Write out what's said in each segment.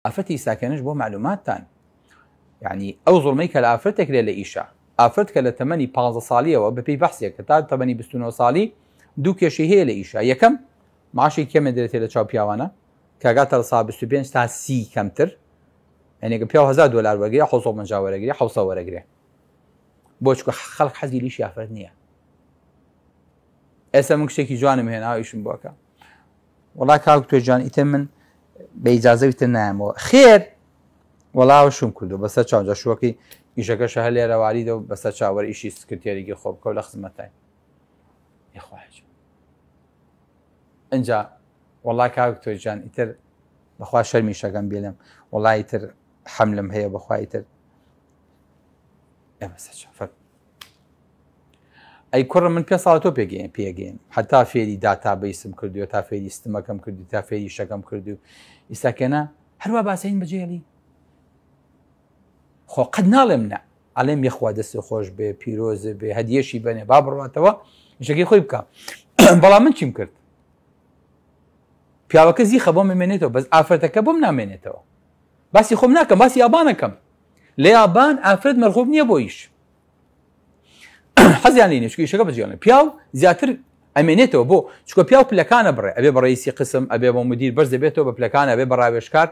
ئافرەتی ئیساکێنش بۆ مەعلوماتتان یعنی ئەو زوڵمەی کە لە ئافرەتێک لێ لە ئیشە ئافرەت کە لە تەمەنی 15 ساڵیەوە بەپێی بەحسێک کە تا تەمەنی 29 ساڵی دوو کێشەی هەیە لە ئیشە یەکەم معاشی کەمێ درێتێ لە چاو پیاوانە کاگاتە لە سا 25 تا 30 کەمتر یعنی گە پیاو 1000 دلار وەرگێ 750 وەرەگرێ 700 وەرەگرێ بۆ چکە خەڵک حەزی لیشی ئافرەت نییە ئێستا من کچێکی جوانم هێنا ئیشم بۆکە وەڵا کاک تۆ جان ئیتر من بە ئیجازە ئیتر نایەمەوە خێر وەڵاوە شوم کردو بەسەر چاو جا شوەکەی ئیشەکەشە هەر لێرە واریدە و بەسەر چاوەر ئیشی سکرتێریکی خۆ بکەو لە خزمەتای یخواج ئینجا وەڵا کاک تۆ جان ئیتر بەخوا شەرمیشەکەم بێلم وەڵا ئیتر حەملم هەیە بەخوا ئیتر بەسەر چاو فەرموو. ئەی کوڕم من پێ ساڵە تۆ پێگەیەن پێگەیەن حتا فێری داتابەیسم کردووە تا فێری ستمەکەم کردو تا فێری شەکەم کردو ئیستاکێنە هەروە باسەین بەجێڵی خۆ قەت ناڵێم نە ئەڵێم یخوا دەست خۆش بێ پیرۆزە بێ هەدیەشی بەنێ با بڕاتەوە شەکەی خۆی بکە بەڵام من چیم کرد پیاوەکە زیخە بۆم مێنێتەوە بەس ئافرەتەکە بۆم نامێنێتەوە باسی خۆم ناکەم باسی یابانەکەم لە یابان ئافرەت مەرغوب نییە بۆ ئیش حەزیان لێ نیە چونکە ئیشەکە بەجێڵێ پیاو زیاتر ئەمێنێتەوە بۆ چکە پیاو پلەکانە بڕێ ئەبێ بە ڕئیسی قسم ئەبێ بە مدیر بەرز دەبێتەوە بە پلەکان ئەبێ بە ڕاوێژکار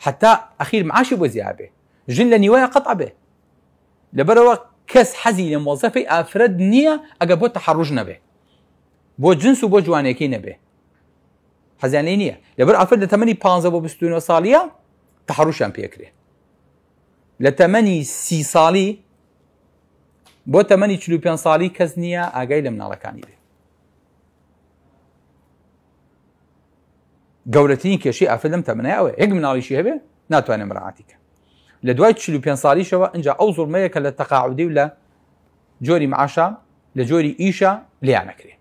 حتا ئەخیر معاشی بۆ زیاد بێ ژن لە نیوەیە قەتع بێ لەبەرەوە کەس حەزی لە مۆزەفی ئافرەت نییە ئەگەر بۆ تەحەڕوش نەبێ بۆ جنس و بۆ جوانێکی نەبێ حەزیان لێ نییە لەبەر ئافرەت لە تەمەنی 15 بۆ 29 ساڵیە تەحەڕوشیان پێکرێ لە تەمەنی سی ساڵی بۆ تەمەنی 45 ساڵی کەس نییە ئاگای لە مناڵەکانی بێ گەورەترین کێشەی ئافرەت لەم تەمەنای ئەوەیە یەک مناڵیشی هەبێ ناتوانێت مراعاتی کە لە دوای 45 ساڵیشەوە ئینجا ئەو زوڵمەیە کە لە تەقاعودی و لە جۆری معاشا لە جۆری ئیشە لیانەکرێ.